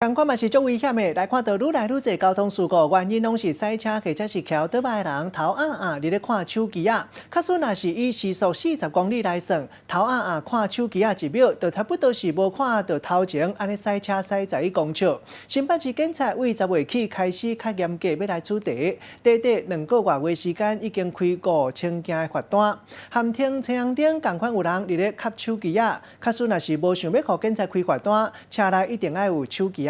仝款嘛是足危險的，來看到愈來愈濟交通事故，原因攏是駛車或者是騎歐多擺的人頭壓壓佇咧看手機仔。假使若是以時速40公里來算，頭壓壓看手機仔一秒，就差不多是無看著頭前，按呢駛車駛11公尺。新北市警察對10月起開始較嚴格欲來取締，短短2個外月時間已經開5000件的罰單。含停青紅燈仝款有人佇咧睏手機仔，假使若是無想欲予警察開罰單，車內一定愛有手機仔架。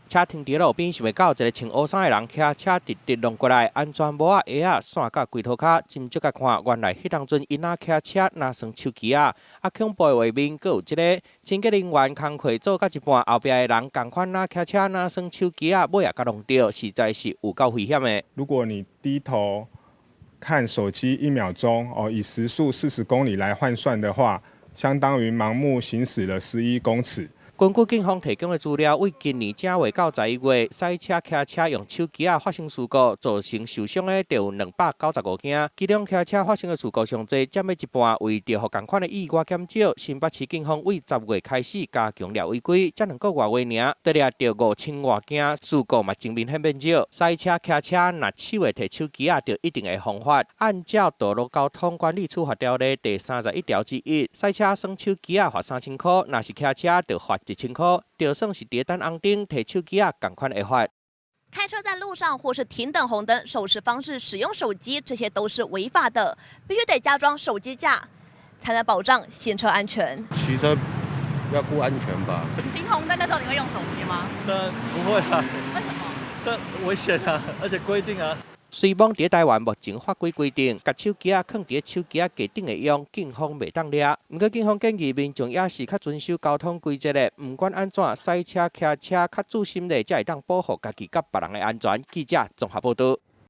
車停佇路邊，想袂到一个穿烏衫的人騎車直直弄過來，安全帽仔鞋仔散甲規塗跤，斟酌共看，原來彼當陣𪜶若騎車若耍手機仔。啊，恐怖的畫面閣有這个清潔人員工課做到一半，後壁的人仝款若騎車若耍手機仔，尾仔共弄著，實在是有夠危險的。如果你低頭看手機1秒鐘，哦，以時速40公里來換算的話，相當於盲目行駛了11公尺。根據警方提供的資料，對今年正月到11月，駛車、騎車用手機仔發生事故，造成受傷的就有295件。其中騎車發生的事故上濟，佔欲一半。為著予仝款的意外減少，新北市警方對10月開始加強掠違規，這2個外月爾，就掠著5000外件事故嘛，真明顯變少。駛車、騎車若手會提手機仔，就一定會犯法。按照道路交通管理處罰條例第31條之一，駛車耍手機仔罰3000箍，若是騎車就罰1000箍，就算是佇等紅燈提手機仔，仝款會罰。開車在路上或是停等紅燈，手持方式使用手機，這些都是違法的，必須得加裝手機架，才能保障行車安全。騎車要顧安全吧。停紅燈的時候你會用手機嗎？當然不會啊。為什麼？但危險啊，而且規定啊。雖罔佇台灣目前法規規定，共手機仔囥佇手機仔架頂會用，警方袂當掠。毋過警方建議民眾也是較遵守交通規則的，毋管按怎駛車、騎車較注心咧，才會當保護家己佮別人的安全。記者綜合報導。